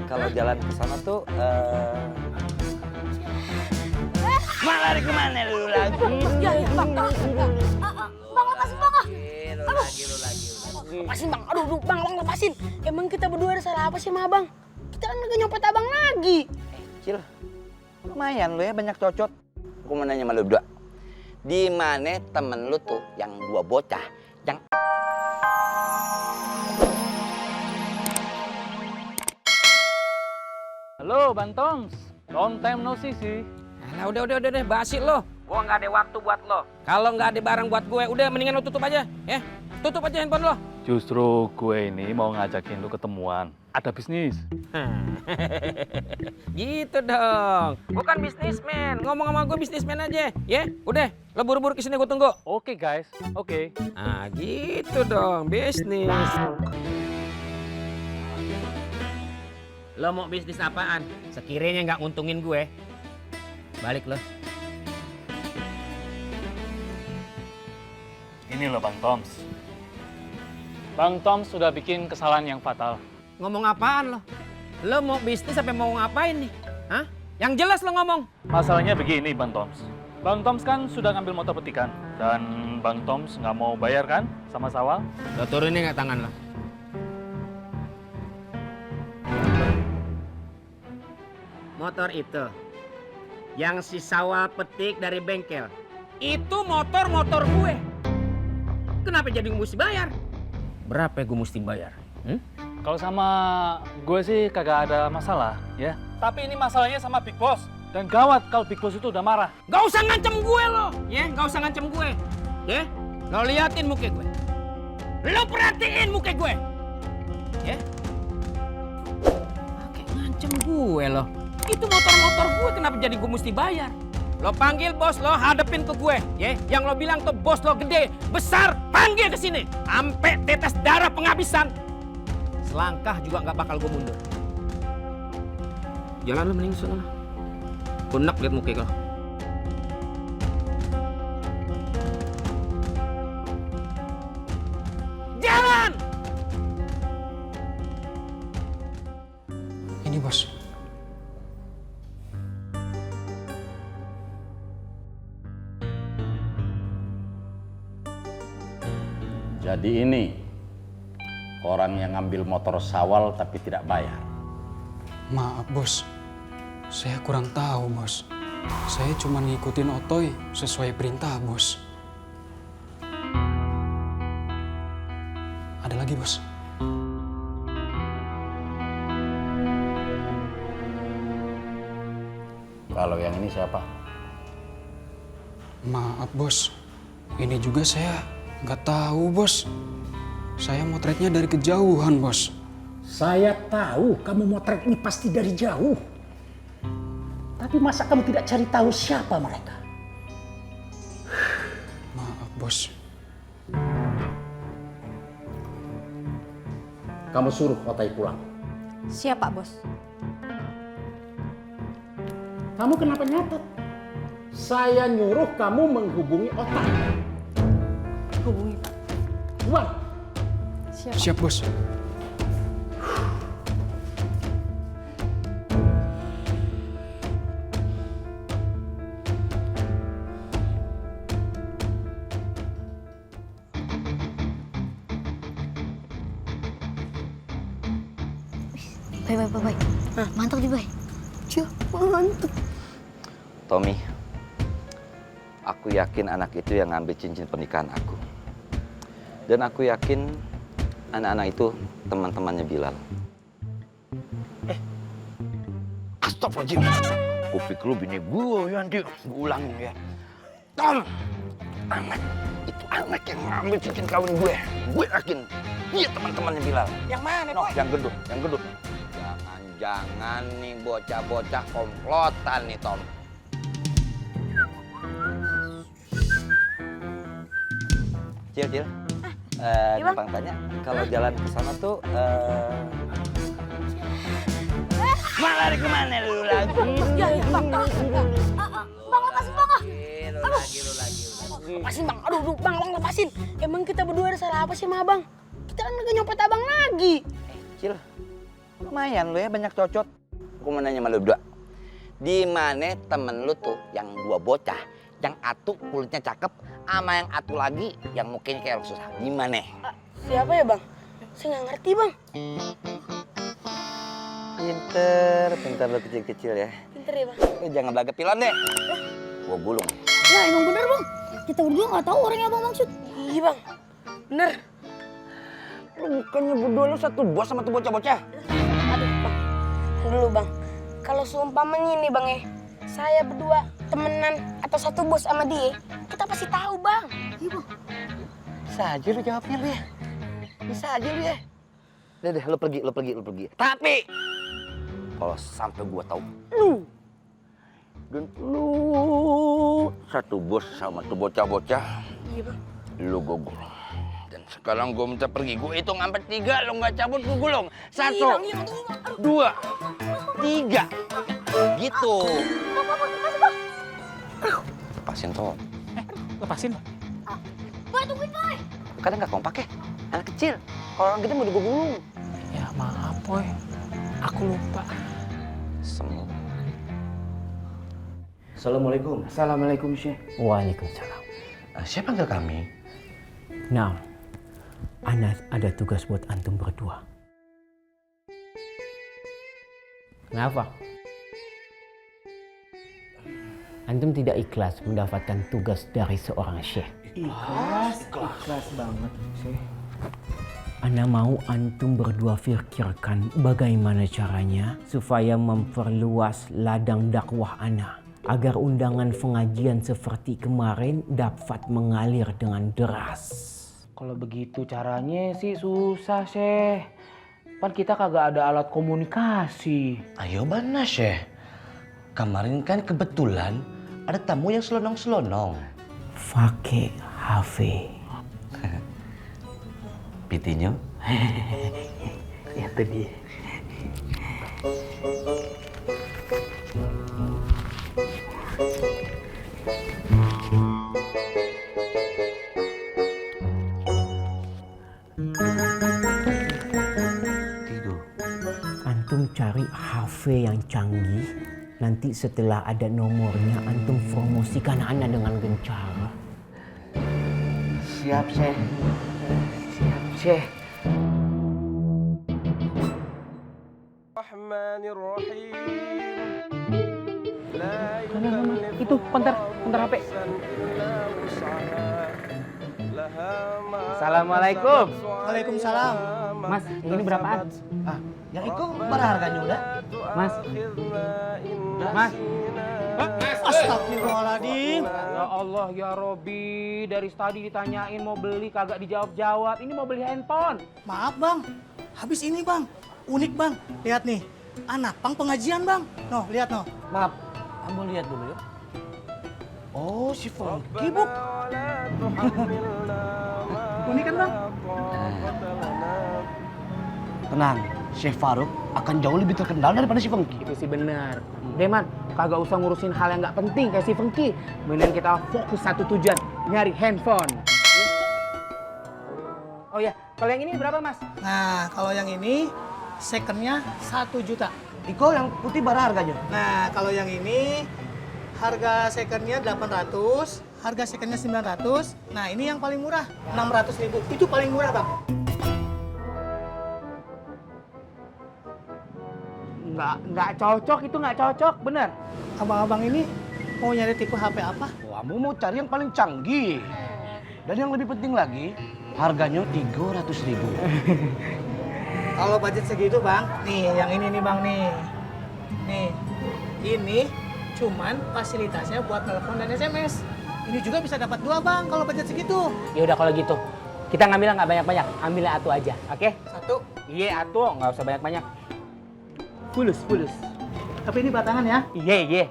kalau jalan ke sana tuh Mak lari kemana lu lagi? Ya, bang, bang lepasin bang ah. Lu lagi. Lepasin bang, aduh bang lepasin. Emang kita berdua ada salah apa sih sama abang? Kita kan lagi nyopet abang lagi. Cil, lumayan lu ya banyak cocot. Aku mau nanya sama lu berdua. Di mana temen lu tuh yang dua bocah yang Halo, Bang Toms. Long time no see sih. Nah, udah basi lo. Gua nggak ada waktu buat lo. Kalau nggak ada barang buat gue, udah mendingan lo tutup aja, ya. Tutup aja handphone lo. Justru gue ini mau ngajakin lu ketemuan. Ada bisnis. Gitu dong. Bukan bisnismen. Ngomong sama gue bisnismen aja, ya. Udah, lo buru-buru kesini gue tunggu. Oke, guys. Oke. Nah, gitu dong, bisnis. Lo mau bisnis apaan? Sekiranya nggak nguntungin gue, balik lo. Ini loh, Bang Toms. Bang Toms sudah bikin kesalahan yang fatal. Ngomong apaan lo? Lo mau bisnis sampai mau ngapain nih? Hah? Yang jelas lo ngomong. Masalahnya begini, Bang Toms. Bang Toms kan sudah ngambil motor petikan. Dan Bang Toms nggak mau bayar kan sama Sawal? Lo turunin nggak tangan lo? Motor itu yang si Sawal petik dari bengkel, itu motor gue. Kenapa jadi gue mesti bayar? Berapa gue mesti bayar? Kalau sama gue sih kagak ada masalah, ya. Tapi ini masalahnya sama Big Boss. Dan gawat kalau Big Boss itu udah marah. Gak usah ngancem gue lo, ya? Gak usah ngancem gue, ya? Lo liatin muka gue, lo perhatiin muka gue, ya? Kayak ngancem gue lo. Itu motor gue, kenapa jadi gue mesti bayar? Lo panggil bos lo, hadepin ke gue, ya? Yang lo bilang tuh bos lo gede, besar, panggil ke sini, sampai tetes darah penghabisan. Selangkah juga nggak bakal gue mundur. Jalan lo mending sana. Kunek liat muka lo. Jalan! Ini bos. Jadi ini orang yang ngambil motor Sawal tapi tidak bayar. Maaf bos, saya kurang tahu bos. Saya cuma ngikutin Otoy sesuai perintah bos. Ada lagi bos. Kalau yang ini siapa? Maaf bos, ini juga saya nggak tahu bos. Saya motretnya dari kejauhan bos. Saya tahu kamu motret ini pasti dari jauh. Tapi masa kamu tidak cari tahu siapa mereka? Maaf bos. Kamu suruh Otai pulang. Siapa bos? Kamu kenapa nyatet? Saya nyuruh kamu menghubungi Otai. Hubungi pak. Buang. Siap bos. Baik. Mantap nih, Bay. Mantap. Tommy, aku yakin anak itu yang ngambil cincin pernikahan aku. Dan aku yakin anak-anak itu teman-temannya Bilal. Astagfirullahaladzim. Kupik lu bini gue nanti gue ulangin ya. Tom, anak yang ngambil cincin kawin gue. Gue yakin dia teman-temannya Bilal. Yang mana, No, yang gendut. Jangan nih bocah-bocah komplotan nih, Tom. Cil. Numpang tanya, kalau jalan ke sana tuh Mak lari kemana lu lagi? Ya, bang, bang lepasin bang ah. Lu lagi. Lepasin bang, aduh bang lepasin. Emang kita berdua ada salah apa sih sama abang? Kita kan lagi nyopet abang lagi. Cil, Lumayan lu ya banyak cocot. Aku mau nanya sama lu berdua. Di mana temen lu tuh yang dua bocah, yang atu kulitnya cakep, sama yang atu lagi yang mukanya kayak orang susah. Di mana? Siapa ya bang? Saya nggak ngerti bang. Pinter lu kecil-kecil ya. Pinter ya bang. Lu jangan belaga pilon deh. Gua gulung. Ya emang bener bang. Kita berdua nggak tahu orang yang abang maksud. Iya bang. Bener. Lu bukannya berdua lu satu bos sama tuh bocah-bocah. Aduh bang. Dulu bang. Kalau seumpamanya nih bang ya, saya berdua temenan atau satu bos sama dia, kita pasti tahu bang. Iya bang. Bisa aja lu jawabnya lu ya. Bisa aja lu ya. Udah deh, lu pergi. Tapi kalau sampai gua tahu lu dan lu satu bos sama tuh bocah-bocah, Iya bang. lu gua gulung. Dan sekarang gua minta pergi. Gua hitung sampai 3, lu nggak cabut gua gulung. 1, 2, 3. Gitu. Lepasin tuh. Lepasin. Boy tungguin boy. Kadang nggak kompak ya. Anak kecil. Kalau orang gede mau gua gulung. Ya maaf, Boy. Aku lupa. Semua. Assalamualaikum. Assalamualaikum, Syekh. Waalaikumsalam. Siapa panggil kami? Nah, Ana ada tugas buat antum berdua. Kenapa? Antum tidak ikhlas mendapatkan tugas dari seorang syekh. Ikhlas banget, Syekh. Ana mau antum berdua pikirkan bagaimana caranya supaya memperluas ladang dakwah Ana agar undangan pengajian seperti kemarin dapat mengalir dengan deras. Kalau begitu caranya sih susah, Syekh. Kan kita kagak ada alat komunikasi. Ayo mana, Syekh? Kemarin kan kebetulan ada tamu yang selonong-selonong. Pakai HP. Pitinya? Itu dia. Tidur. Antum cari HP yang canggih. Nanti setelah ada nomornya, antum promosikan Ana dengan gencar. Siap, Syekh. Syekh. Itu konter HP. Assalamualaikum. Waalaikumsalam. Mas, ini berapaan? Yang itu berapa harganya udah? Mas. Mas. Astagfirullahaladzim. Ya Allah, ya Robi, dari tadi ditanyain mau beli kagak dijawab-jawab. Ini mau beli handphone. Maaf bang, habis ini bang. Unik bang, lihat nih. Anak pang pengajian bang. Noh, lihat noh. Maaf, kamu lihat dulu ya. Oh, si Funky, Bu. Unik kan bang? Tenang, Syekh Faruk akan jauh lebih terkenal daripada si Funky. Itu sih benar. Deman, kagak usah ngurusin hal yang nggak penting kayak si Funky. Mendingan kita fokus satu tujuan, nyari handphone. Oh ya, kalau yang ini berapa mas? Nah, kalau yang ini secondnya 1 juta. Iko yang putih berapa harganya? Nah, kalau yang ini harga secondnya 800, harga secondnya 900. Nah, ini yang paling murah 600.000. Itu paling murah bang. Nggak cocok, itu nggak cocok, bener. Abang-abang ini mau nyari tipe HP apa? Kamu mau cari yang paling canggih. Dan yang lebih penting lagi, harganya 300.000. Kalau budget segitu bang, nih yang ini nih bang nih. Nih, ini cuman fasilitasnya buat telepon dan SMS. Ini juga bisa dapat 2 bang kalau budget segitu. Ya udah kalau gitu, kita ngambilnya nggak banyak-banyak, ambilnya atu aja, oke? 1. Iya atu, nggak usah banyak-banyak. Fulus. Tapi ini batangan ya. Iya.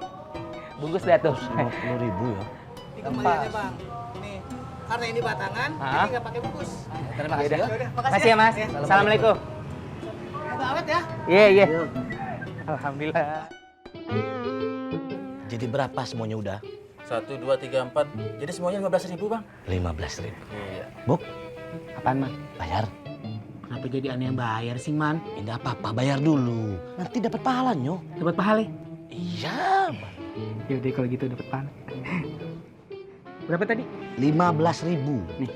Bungkus dah tuh. 50.000 ya. Ini kembaliannya bang. Nih, karena ini batangan, jadi nggak pakai bungkus. Terima kasih ya. Yaudah, Makasih ya mas. Assalamualaikum. Semoga awet ya. Iya. Alhamdulillah. Jadi berapa semuanya udah? 1, 2, 3, 4. Jadi semuanya 15.000 bang. 15.000. Iya. Buk, Apaan man? bayar. Kenapa jadi aneh yang bayar sih, Man? Tidak apa-apa, bayar dulu. Nanti dapat pahalanya. Dapat pahala? Iya, Yaudah kalau gitu dapat pahala. Berapa tadi? 15.000. Nih.